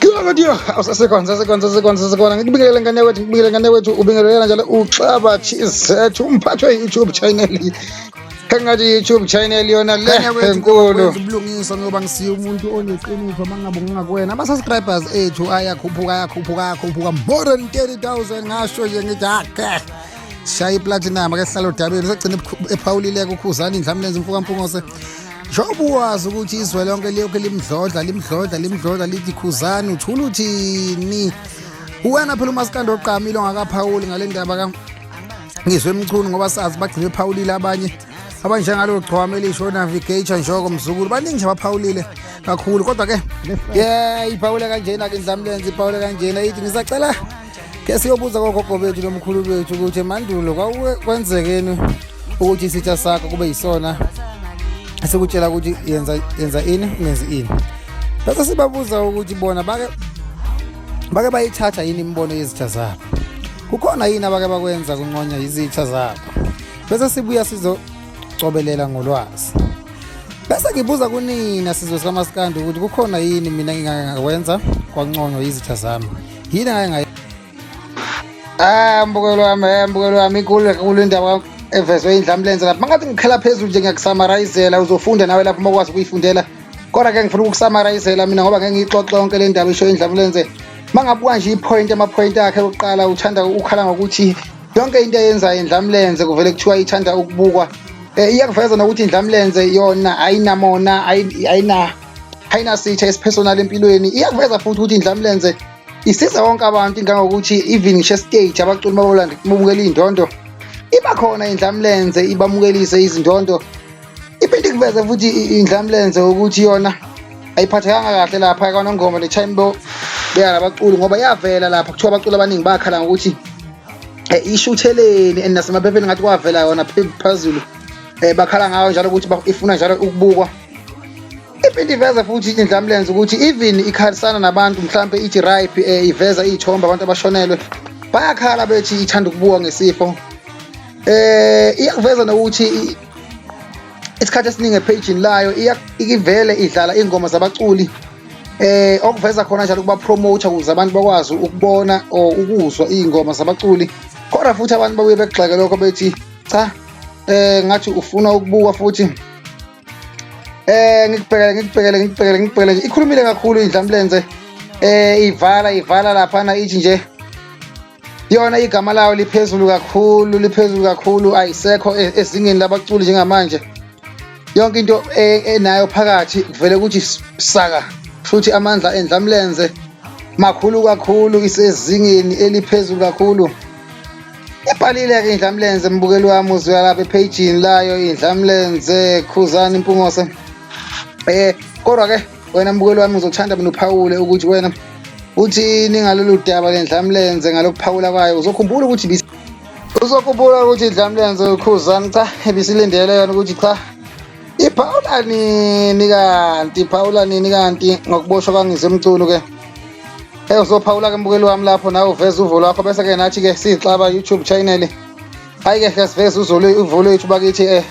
Kuyakuthiwa awusasekhona sasekhona sasekhona sasekhona ngikubingelele ngane wethu ngikubingelele ngane wethu ubingelela njalo uxaba chizethu umphathi we-YouTube channel engathi i-YouTube channel yona le enkulu ubulungiswa ngoba ngisiye umuntu oneqiniso uma ngabe ngingakuwena ama-subscribers ethu ayakhuphuka ayakhuphuka ayakhuphuka more than 30,000 ngasho nje ngithi ake shaya iplatinum ake sihlale odabeni usegcina ephawulileke ukhuzani indlamlenze mfokampungose njengoba uwazi ukuthi izwe lonke liyokhe limdlodla limdlodla limdlodla lithi khuzani uthula uthini uwena phela umasikandi oqamile ongakaphawuli ngale ndaba ka ngizwe emchunu ngoba sazi bagcine bephawulile abanye abanjengalo gcwama elisho navigator njoko mzukulu baningi nje abaphawulile kakhulu kodwa ke yeah iphawule kanjena ke indlamlenze iphawule kanjena ithi ngisacela ke siyobuza kogogo bethu nomkhulu bethu ukuthi emandulo kwakwenzekeni ukuthi isitha sakho kube yisona esikutshela ukuthi yenza yenza ini ungenzi ini bese sibabuza ukuthi bona bake bake bayithatha yini imibono yezitha zabo kukhona yini abake bakwenza kunconya izitha zabo bese sibuya sizocobelela ngolwazi bese ngibuza kunina sizwe sikamasikandi ukuthi kukhona yini mina ngingake ngakwenza kwanconywa yizitha zami yini engake ngayi Ah mbukelo wami, eh mbukelo wami inkulu kakhulu indaba evezwe indlamlenze lapha. Mangathi ngikhela phezulu nje ngiyakusamarayizela uzofunda nawe lapho uma ukwazi ukuyifundela. Kodwa ke ngifuna ukukusamarayizela mina ngoba ngeke ngiyixoxe yonke le ndaba isho indlamlenze. Mangabuka nje ipoint amapoint akhe okuqala uthanda ukukhala ngokuthi yonke into eyenzayo indlamlenze kuvele kuthiwa ithanda ukubukwa. Eh iyakuveza nokuthi indlamlenze yona ayinamona ayina ayinasitha esipersonal empilweni. Iyakuveza futhi ukuthi indlamlenze isiza wonke abantu ingangokuthi even ngisho estage abaculi babukela iy'ndondo iba khona indlamlenze ibamukelise izindondo iphinde ikuveze futhi indlamlenze ukuthi yona ayiphathekanga kahle lapha kwanongoma le-time beya nabaculi ngoba yavela lapha kuthiwa abaculi abaningi bakhala ngokuthi eh, ishutheleni and nasemaphepheni ngathi kwavela yona phezulu um bakhala ngayo njalo ukuthi ifuna njalo ukubukwa Iphinde iveze futhi indlamlenze ukuthi even ikhalisana nabantu mhlampe ithi ripe eh, iveza iy'thombe abantu abashonelwe bayakhala bethi ithanda ukubuka ngesifo eh iyakuveza nokuthi isikhathi esiningi ephejini layo ivele idlala iy'ngoma zabaculi eh okuveza khona njalo ukuba promoter ukuze abantu bakwazi ukubona or ukuzwa iy'ngoma zabaculi kodwa futhi abantu babuye bekugxeke lokho bethi cha eh ngathi ufuna ukubuka futhi Eh ngikubhekele ngikubhekele ngikubhekele ngikubhekele nje ikhulumile kakhulu indlamlenze eh ivala ivala laphana ithi nje yona igama layo liphezulu kakhulu liphezulu kakhulu ayisekho e, ezingeni labaculi njengamanje yonke into e, enayo phakathi kuvele ukuthi saka futhi amandla endlamlenze makhulu kakhulu isezingeni eliphezulu kakhulu Ibhalile-ke indlamlenze mbukeli wami uzuya lapha ephejini layo indlamlenze khuzani impungose eh kodwa-ke wena mbukeli wami ngizothanda mina uphawule ukuthi wena uthini ngalolu daba lendlamlenze ngalokuphawula kwayo uzokhumbula ukuthi uzokhumbula ukuthi indlamlenze ukhuzani cha ibisilindele yona ukuthi cha iphawula nini kanti iphawula nini kanti ngokuboshwa kwangizwe emculo ke Hey uzophawula ke mbukeli wami lapho nawe uveza uvo lwakho bese ke nathi ke siyixaba YouTube channel. Hayi ke ke siveze uzolo uvo lwethu bakithi eh.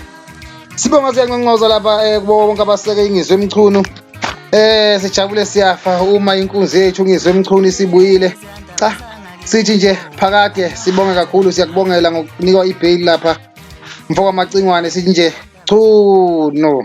Sibonga siyanconcoza lapha eh kubo bonke abaseke ingizwe emchunu. Eh sijabule siyafa uma inkunzi yethu ngizwe emchunu isibuyile. Cha sithi nje phakade sibonge kakhulu siyakubongela ngokunikwa ibail lapha. Mfoka Macingwane sithi nje chu no.